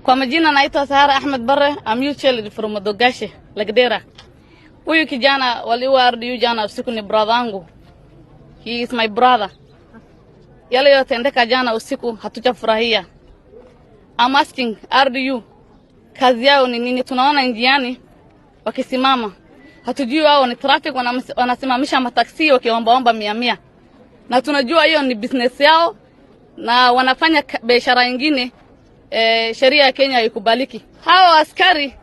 Kwa majina naitwa Sahara Ahmed Barre, I'm youth from Madogashe, Lagdera. Huyu kijana waliua RDU jana usiku ni brother yangu. He is my brother. Yale yotendeka jana usiku hatujafurahia. I'm asking RDU, kazi yao ni nini? Tunaona njiani wakisimama, hatujui wao ni traffic, wanasimamisha mataksi wakiombaomba mia mia, na tunajua hiyo ni business yao na wanafanya biashara ingine. Sheria ya Kenya haikubaliki. Hawa askari,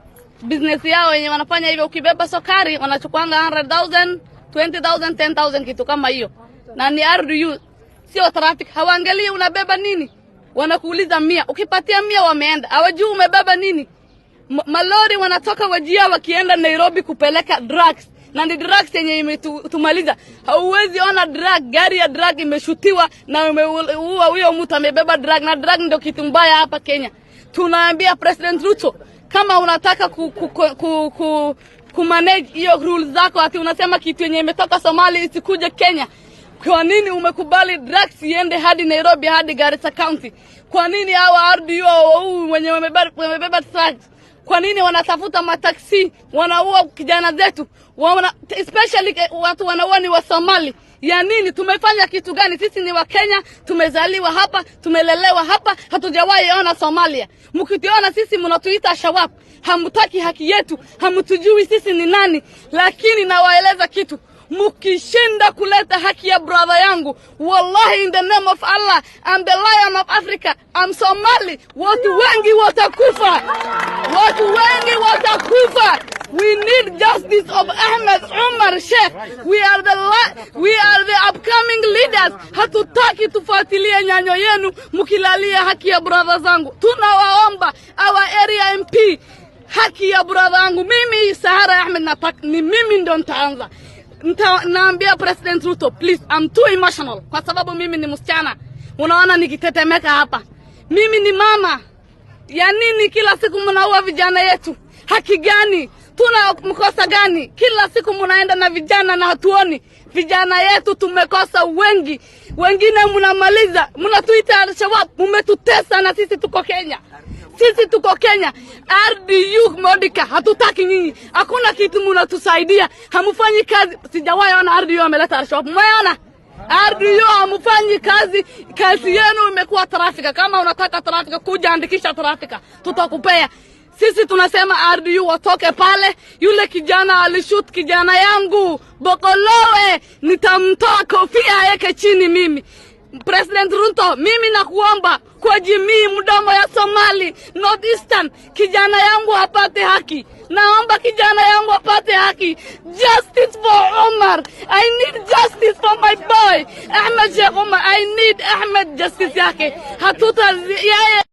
business yao wenye wanafanya hivyo, ukibeba sukari wanachukuanga 100,000, 20,000, 10,000, kitu kama hiyo, na ni RDU, sio traffic. Hawaangalii unabeba nini, wanakuuliza 100. Ukipatia 100 wameenda, hawajui umebeba nini. Malori wanatoka Wajir wakienda Nairobi kupeleka drugs, na ni drugs yenye imetumaliza. Hauwezi ona drug, gari ya drug imeshutiwa na imeua huyo mtu amebeba drug, na drug ndio kitu mbaya hapa Kenya. Tunaambia President Ruto, kama unataka ku manage hiyo rules zako, ati unasema kitu yenye imetoka Somalia isikuje Kenya, kwa nini umekubali drugs iende hadi Nairobi, hadi Garissa County? Kwa nini hawa RDU hao wenye wamebeba drugs, kwa nini wanatafuta mataksi, wanaua kijana zetu, especially watu wanaua ni wa Somali? Ya nini? Tumefanya kitu gani? Sisi ni wa Kenya, tumezaliwa hapa, tumelelewa hapa, hatujawahi ona Somalia. Mkituona sisi mnatuita Shabab, hamtaki haki yetu, hamtujui sisi ni nani. Lakini nawaeleza kitu, mkishinda kuleta haki ya brother yangu, wallahi, in the name of Allah, I'm the lion of Africa, I'm Somali, watu wengi watakufa, watu wengi watakufa. We need justice of Ahmed Umar Sheikh. We are the upcoming leaders. Hatutaki tufuatilie nyanyo yenu mkilalia haki ya brother zangu. Tunawaomba our area MP, haki ya brother yangu. Mimi Sahara Ahmed nataka ni mimi ndo nitaanza. Naambia President Ruto, please, I'm too emotional kwa sababu mimi ni msichana. Unaona nikitetemeka hapa. Mimi ni mama. Ya nini kila siku mnaua vijana yetu? Haki gani? Tuna mkosa gani? Kila siku mnaenda na vijana na hatuoni vijana yetu, tumekosa wengi, wengine mnamaliza, mnatuita Al-Shabaab, mmetutesa na sisi tuko Kenya. Sisi tuko Kenya. RDU Modica, hatutaki nyinyi. Hakuna kitu mnatusaidia, hamfanyi kazi. Sijawahi ona RDU ameleta Al-Shabaab. Mmeona? RDU hamfanyi kazi, kazi yenu imekuwa trafika. Kama unataka trafika, kuja andikisha trafika, tutakupea. Sisi tunasema RDU watoke pale. Yule kijana alishoot kijana yangu Bokolowe, nitamtoa kofia aweke chini mimi. President Ruto, mimi nakuomba kwa jamii mdomo ya Somali North Eastern, kijana yangu apate haki. Naomba kijana yangu apate haki. Justice for Omar. I need justice for my boy Ahmed Sheikh Omar. I need Ahmed justice yake. Hatuta yeye